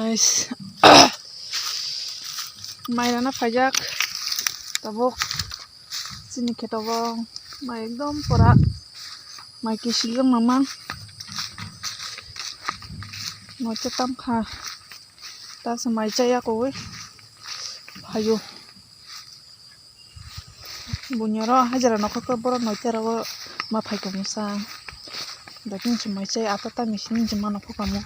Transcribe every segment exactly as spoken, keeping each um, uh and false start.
Guys, mai rana phaijak tabuk chini kheto o mai ekdom pura mai kisil jang mamang noite tamkha ta se mai chaya koi phaio. Bunyoro hajira nokho khe borok noitera o ma phai tongsa. Dakhe se mai chai ata ta machine se ma nokho kamo.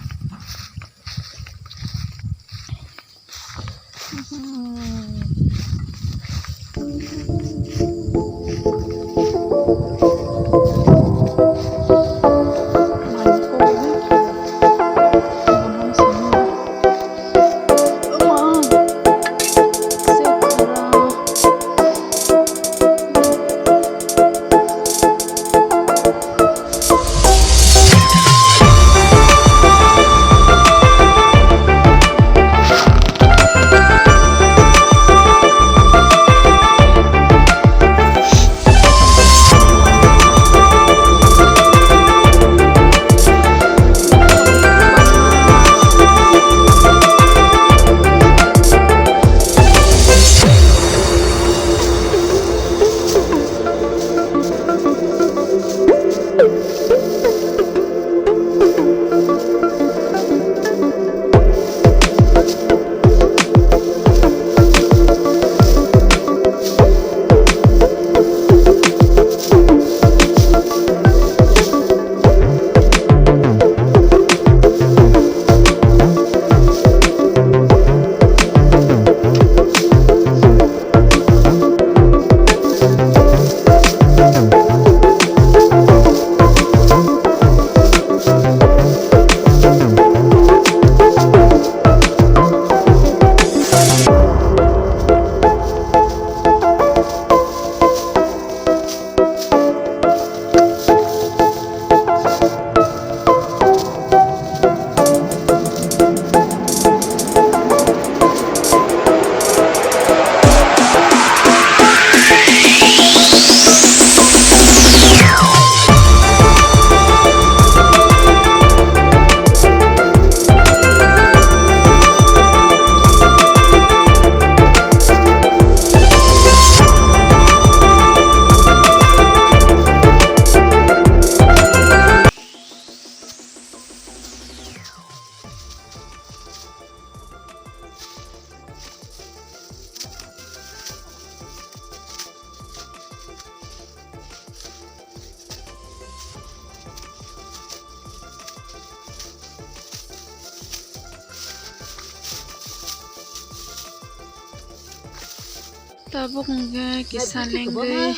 Tabuk hwnkhe kisa lengwi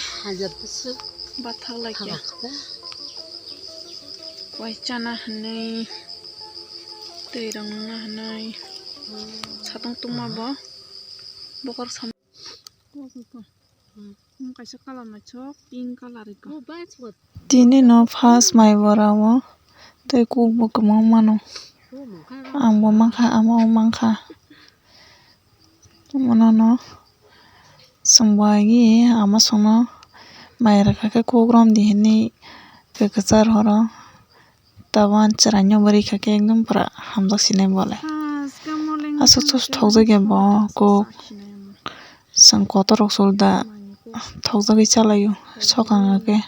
bathak laikha. Wai chana hwnwi, twi rwngna hwnwi, satung tungma bo bokhor sam-, kaisa colour naithok, pink colour iko. Tini no first mai bora o tei kuk bo kwbangma mano. Ang bo mankha, amo mankha. Omo no no chwng bo agi ama songno mai rwkha khe kuk romdi hinwi kwchar horo. Tabuk ani chwraino bo rikha khe ekdom pura hamjak sinai bo le. Aswk thokjak ya bo kuk. Chwng kotor rok sulda thokjagwi chalaio sokang khe.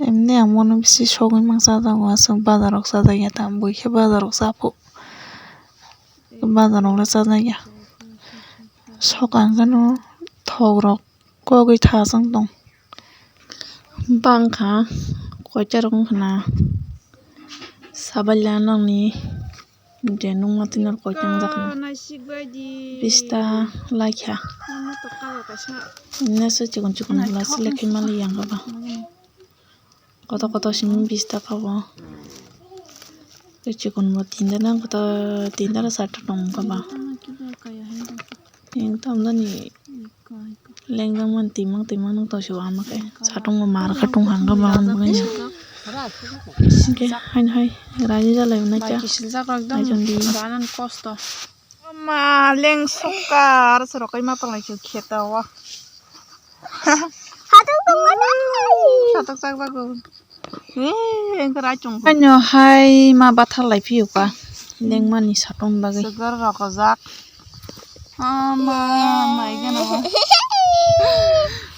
Emni ang bono bisi sogwi mang chajago, aswk bazar rok chajak ya tamo, bui khe bazar rok cha phu. Bazar rok le chajak ya. Sokang khe no thok rok kogwi thachang tong. Bangkha koita rok wngkha na sabaila nokni. Je nungma tini oro koitang jakna. Bista laikha. Nesa chikon chikon glass lekhi mali yang ba. Koto koto simi bista kabo. Tei chikon bo tinda nang koto tinda rok sat tong kaba. Yang tam dani. Lengjak mani twimang twimang nung tongsi o ama khe. Satung bo mar khe tung hang khe bang bwkha ni. Hwnkhe haino hai raida jalai mwnai kha. Mai kisil jak rok ekdom. Naisong di. Ranan kosto. Ma leng sukar se rok kai ma palai khe kheto o. Satung tong mani. Satung chak jago. He, engkhe rai chong. Haino hai ma bathar lai phiyo kha. Lengmani satung bagwi. Sugar rok ojak. Ama, mai gana.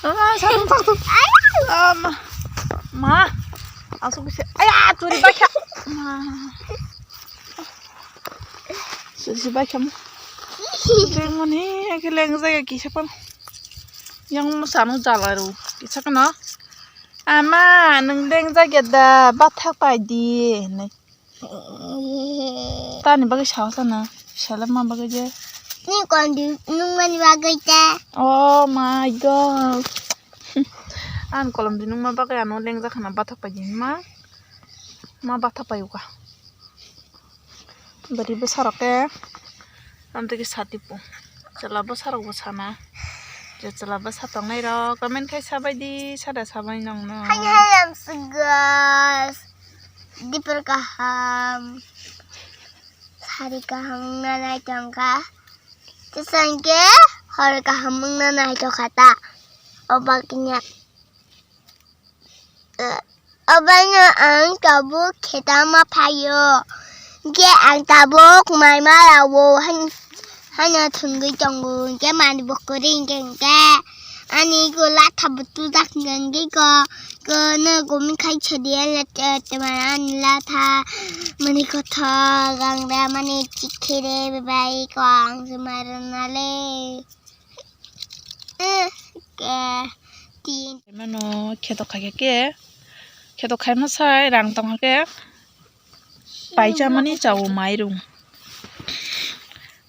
Ama, satung tak tu. Ama. Ma. Asuk bisa. Aya, turi bakha. Ma. Sisi bakha. Lengmani, ake leng jaga kisa pan. Yang masano jala ru. Kisa kana. Ama, nung leng jaga da, bathak pai di. Tani bagwi sao sana, sala ma bagwi je. Ni kondi nungmani bagwi te. Oh my God. An kolom di nungma bagwi ano lengja khana bathak pai di ma. Ma bathak pai uka. Bari bwsarok ke. Amtwi ke sati po. Chwla bwsarok bo sana. Je chwla bwsa tongnai rok comment khai sabai di, sada sabai nong no. Hai hai am sugas. Dipor kaham. Sari kaham wngna nai tongkha. Tisangke hor kaham wngna nai tongkha ta. Obaknya. Eh, obaino ang tabuk khetama phaio. Hingke ang tabuk maima rao han-, hano thwngwi tongo. Hingke mani bo kwrwi hingke, hingke ani ko latha bo tujak hingke, hingke ko, ko no gomik khai chadiya lete, lete mani ani latha mani kothok ang da mani chikhere bebai ko ang se marana le. Eh, ke, tin. Mano kheto khai khe, kheto khai ma sai rang tong khe, paisa mani chao mairung.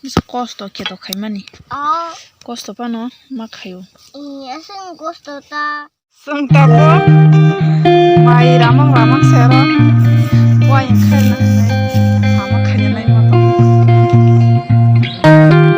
Bisa kosto kheto khai mani. Ah. Kosto pano ma khaio. Iya, sing kosto ta. Sung tako. Mai ramang ramang sero. Wai khaina. Ama khaina nai ma tong. Eh.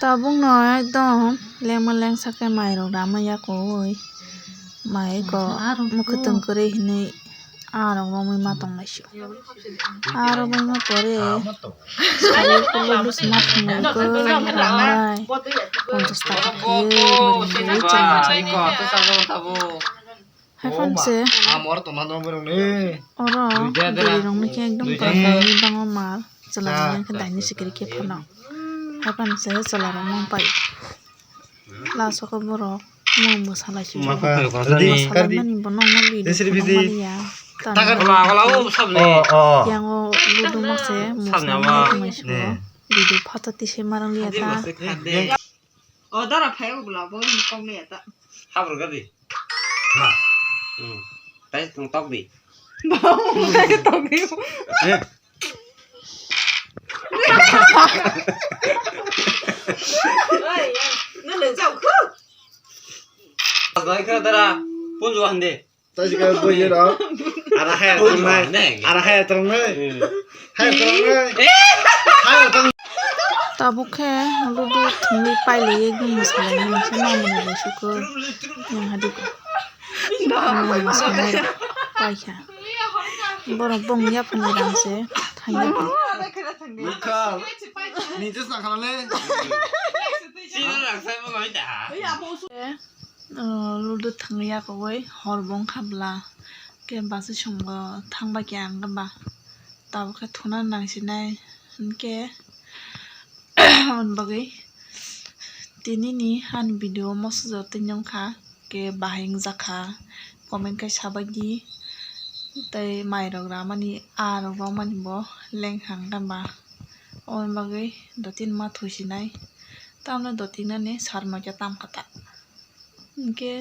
Tabukno ekdom lengma lengsa khe mairok ramwi yakowi. Mai ko mwkhwtwng kwrwi hinwi arok romwi ma tonglaisio. Arok romwi pore sari kolo bwsma thumwi khe ramai ponchas taka khe bwrwi bwrwi chwng chwng. Haiphano se oro bwrwi rokni khe ekdom kwbangma bangma mal chwla rok khe daini sikiri khe phano. Haiphano se chwla rok mangpai. Last o khe borok mung bwsalai si. Maka. Bwsalaimani bo nokno video kwbangma liya. Tamo. Yang o ludu mase mung bwsalai si. Video photo tise marang liya ta. O dara phai o bwla bo ni kok liya ta. Habro gadi. Ha. Hmm. Tai tong tok di. Tok di. Oi, no le jau khu. Bai kha dara punju hande. Tashi ka boye da. Ara hai tong nai. Ara hai tong nai. Hai tong nai. Hai tong. Tabuk khe ludu thwngwi pailaiwi gumung salaimani se mamani bai sukho. Yang hadi ko. Mama sanai paikha. Borok bong yaphani rang se thangya. Ni tus na khala le. Sino rang sai mo ngai da. Ludu thwngwi yakowi hor bo wngkha bwla. Khe bwswk chwng bo thang bai khe ang khe ba tabuk khe thuna nang sinai hinkhe. Aboni bagwi tinini ani video moso jotoni wngkha khe bahai wngjakha comment khe sabaidi tei mairok ramani arok romani bo lengkha wngkha ba. Aboni bagwi dotino ma thusinai tamno dotinani sarma khe tamkha ta. Hinkhe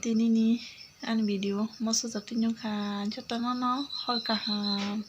tinini ani video moso jotoni wngkha jotono no hor kaham.